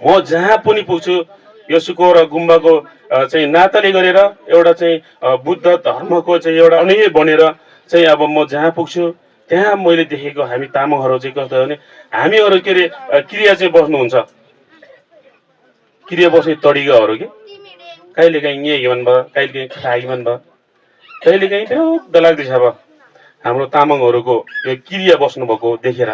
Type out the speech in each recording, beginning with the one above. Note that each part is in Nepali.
म जहाँ पनि पुग्छु यो सुकौरा गुम्बाको चाहिँ नाताले गरेर एउटा चाहिँ बुद्ध धर्मको चाहिँ एउटा अनुयायी बनेर चाहिँ अब म जहाँ पुग्छु त्यहाँ मैले देखेको हामी तामाङहरू चाहिँ कस्तो भने हामीहरू के अरे क्रिया चाहिँ बस्नुहुन्छ क्रिया बस्ने तरिकाहरू के कहिलेकाहीँ यहीँ भयो कहिलेकाहीँ खाइमान भयो कहिलेकाहीँ बेहुद्ध लाग्दैछ अब हाम्रो तामाङहरूको यो क्रिया बस्नुभएको देखेर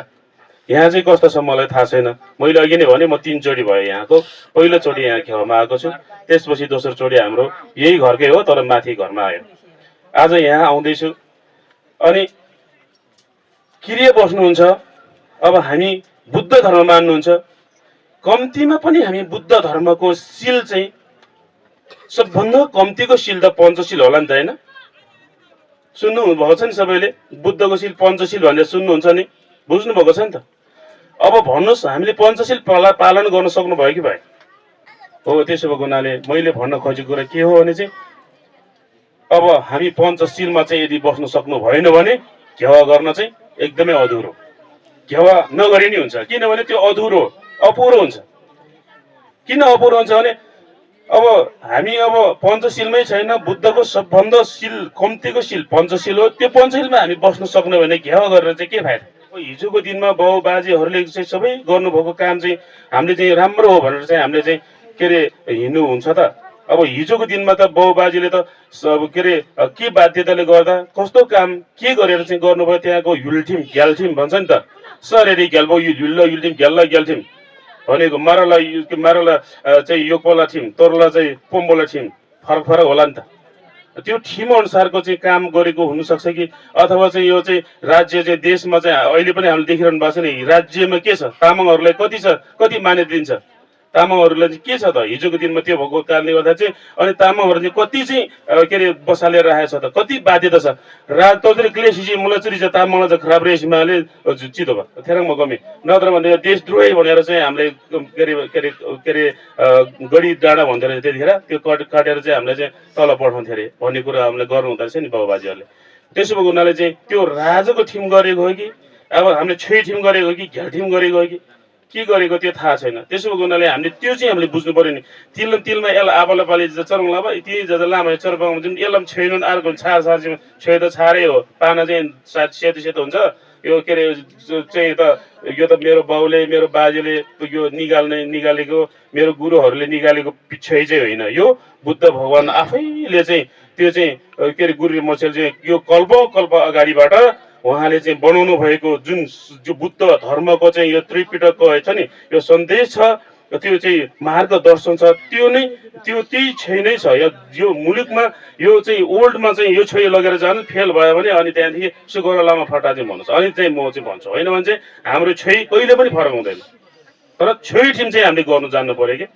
यहाँ चाहिँ कस्तो छ मलाई थाहा छैन मैले अघि नै भने म 3 चोटि भयो यहाँको पहिलोचोटि यहाँ खेवामा आएको छु त्यसपछि दोस्रो चोटि हाम्रो यही घरकै हो तर माथि घरमा आयो आज यहाँ आउँदैछु अनि क्रिया बस्नुहुन्छ अब हामी बुद्ध धर्म मान्नुहुन्छ कम्तीमा पनि हामी बुद्ध धर्मको सिल चाहिँ सबभन्दा कम्तीको सिल त पञ्चशील होला नि त हैन सुन्नु भएको छ नि सबैले बुद्धको सिल पञ्चशील भनेर सुन्नुहुन्छ नि बुझ्नु भएको छ नि त अब भन्नुस् हामीले पञ्चशील पालन गर्न सक्नु भयो कि भाइ हो त्यसो भएको हुनाले मैले भन्न खोजेको कुरा के हो भने चाहिँ अब हामी पञ्चशीलमा चाहिँ यदि बस्न सक्नु भएन भने घेवा गर्न चाहिँ एकदमै अधुरो घेवा नगरे नि हुन्छ किनभने त्यो अधुरो अपुरो हुन्छ किन अपुरो हुन्छ भने अब हामी अब पञ्चशीलमै छैन बुद्धको सबभन्दा सिल कम्तीको सिल पञ्चशील हो त्यो पञ्चशीलमा हामी बस्न सक्नु भने घेवा गरेर चाहिँ के फाइदा हिजोको दिनमा बाउ बाजेहरूले चाहिँ सबै गर्नुभएको काम चाहिँ हामीले चाहिँ राम्रो हो भनेर चाहिँ हामीले चाहिँ के अरे हिँड्नु हुन्छ त अब हिजोको दिनमा त बाउ बाजेले त के अरे के बाध्यताले गर्दा कस्तो काम के गरेर चाहिँ गर्नुभयो त्यहाँको युल्ठिम ग्याल्ठिम भन्छ नि त सरेरी ग्याल्बो युल्ल युल्ठिम ग्याल्ला ग्याल्ठिम भनेको मारला चाहिँ योकपोला ठिम तोर्ला चाहिँ पोम्बोला ठिम फरक फरक होला नि त त्यो ठिम अनुसारको चाहिँ काम गरेको हुनसक्छ कि अथवा चाहिँ यो चाहिँ राज्य चाहिँ देशमा चाहिँ अहिले पनि हामीले देखिरहनु भएको छ नि राज्यमा के छ तामाङहरूलाई कति छ कति मान्यता दिन्छ तामाङहरूलाई चाहिँ के छ त हिजोको दिनमा त्यो भएको कारणले गर्दा चाहिँ अनि तामाङहरू चाहिँ कति चाहिँ के अरे बसालेर राखेको छ त कति बाध्यता छ राज तोद्रे क्लेसी चाहिँ मलाई चुरी छ तामाङलाई चाहिँ खराब रेसमाले चितो भयो थेरङ गमी नत्र भने देशद्रोही भनेर चाहिँ हामीले के अरे गडी डाँडा भन्दै रहेछ त्यतिखेर त्यो काटेर चाहिँ हामीले चाहिँ तल पठाउँथ्यो अरे भन्ने कुरा हामीले गर्नु हुँदो रहेछ नि बाबुबाजेहरूले त्यसो भएको हुनाले चाहिँ त्यो राजाको ठिम गरेको हो कि अब हामीले छोई ठिम गरेको हो कि घ्याल ठिम गरेको हो कि के गरेको त्यो थाहा छैन त्यसो भएको हुनाले हामीले त्यो चाहिँ हामीले बुझ्नु पर्यो नि तिलमा यसलाई आबालाई पाली चरङ लामा ती जता लामा चरपाङ जुन यसलाई छैन अर्को छार छोए त छारै हो पाना चाहिँ सेतो सेतो हुन्छ यो के अरे चाहिँ त यो त मेरो बाउले मेरो बाजेले यो निकालेको मेरो गुरुहरूले निकालेको पिछै चाहिँ होइन यो बुद्ध भगवान आफैले चाहिँ त्यो चाहिँ के अरे गुरु मसेल चाहिँ यो कल्प अगाडिबाट उहाँले चाहिँ बनाउनु भएको जुन जो बुद्ध धर्मको चाहिँ यो त्रिपिटकको छ नि यो सन्देश छ त्यो चाहिँ मार्गदर्शन छ त्यो नै त्यो त्यही छै नै छ यो मुलुकमा यो चाहिँ ओल्डमा चाहिँ यो छोइ लगेर जानु फेल भयो भने अनि त्यहाँदेखि सुगौरा लामा फटा चाहिँ भन्नुहोस् अनि चाहिँ म चाहिँ भन्छु होइन भने चाहिँ हाम्रो छोइ कहिले पनि फरक हुँदैन तर छोइ टिम चाहिँ हामीले गर्नु जान्नु पर्यो कि